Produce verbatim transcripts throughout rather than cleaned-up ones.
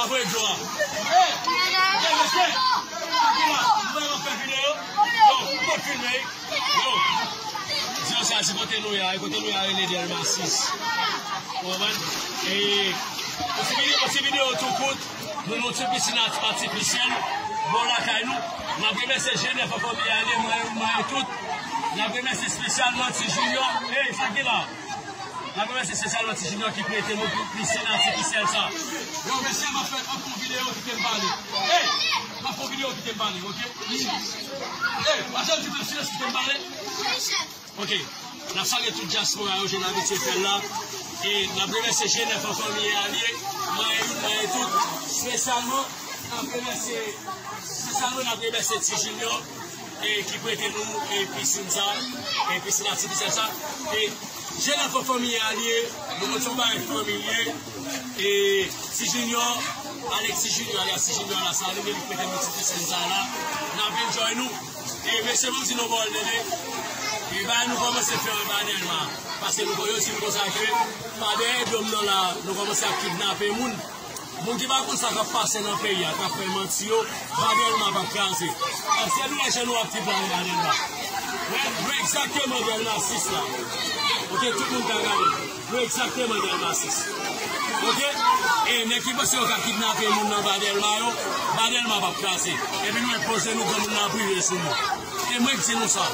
Voye dlo a. Hey! Hey, mesye! Ki la? Mwen ap fè videyo. Yo, ou konn filme, wi. Yo. Di yo sa, se kote nou ye a, kote nou ye a rele Dèlma sis. Ou konprann? E, yon ti videyo, yon ti videyo tou kout. Nou nan yon ti pisin ati-, atifisyèl bò lakay nou. N ap remèsye Jenèf an fanmi a, li, mwen, mwen tout. N ap remèsye espesyalman Ti Junior. Hey, sa ki la? N ap remèsye espesyalman Ti Junior ki prete nou pi-, pisin atifisyèl sa. Yo, mesye, m ap fè, m ap fè yon videyo, kite m pale. Hey! M ap fè yon videyo, kite m pale, oke? Hey! Pa janm di m silans, kite m pale. Oke. N ap salye tout dyaspora yo, jan n abitye fè l la. E n ap remèsye Jenèf an fanmi a li ye, manyen youn, manyen tout. Espesyalman, n ap remèsye, espesyalman, n ap remèsye Ti Junior, e ki prete nou, e pisin sa, e pisin atifisyèl sa. E Jenèf an fanmi a li ye, nou konn se yon bagay fanmi li ye. E Ti Junior, Alex Ti Junior, alias Ti Junior Lasalin, li menm ki prete nou ti pisin sa la. N ap enjoy nou. E mesye, ban m di nou yon pawòl, tande. E bagay nou kòmanse fè anba Dèlma. Paske nou, yo di m konsa ke pa dèyè do m nan la, nou kòmanse ap kidnape moun. Moun ki pa konn sa k ap pase nan peyi a, k ap fè manti yo, pa Dèlma p ap kraze. Èske nou wè jan nou ap viv la anba Dèlma? Wè, nou egzakteman Dèlma sis la. Oke, tout moun ka gade. Nou egzakteman Dèlma sis. Oke? E nèg ki panse yo ka kidnape moun nan anba Dèlma yo, pa Dèlma p ap kraze. Epi nou enpoze nou granmoun nan prive sou nou. E mwen k di nou sa.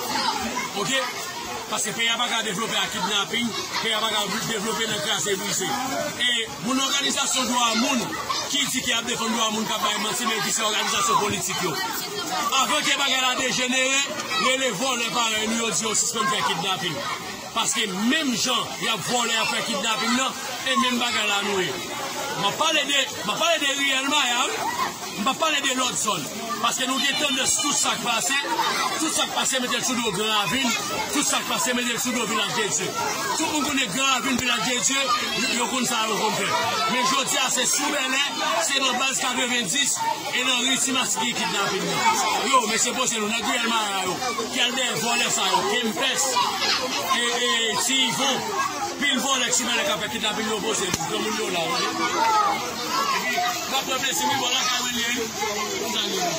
Oke? Paske peyi a pa ka devlope ak kidnaping, peyi a pa ka devlope nan kraze brize. E moun òganizasyon dwa moun ki di ke y ap defann dwa moun k ap bay manti, men ki se òganizasyon politik yo. Avan ke bagay la dejenere, rele vòlè parèy nou yo, di yo sispann fè kidnaping. Paske menm jan y ap vòlè, y ap fè kidnaping nan, e menm bagay la nou ye. M ap pale de, m ap pale de riyèl Maya, wi. M p ap pale de lòt zòn. Paske nou gen tandans tout sa k pase, tout sa k pase mete l sou do Gran Ravin, tout sa k pase mete l sou do Vilaj de Dye. Tout moun konnen Gran Ravin, Vilaj de Dye, yo, yo konn sa yo konn fè. Men jodi a se sou Bèlè, se nan baz katrevenndis, e nan ri Ti Masik ki kidnaping nan. Yo, mesye poze nou, nèg riyèl Maya yo, ki al dèyè vòlè sa yo, Kempès, e, e, Ti Ivon, pil vòlè Ti Bèlè k ap fè kidnaping yo poze nou, granmoun yo la, wi. Epi, n ap pran plezi, wi, bò lakay mwen li ye, wi. Konn sa l ye, wi.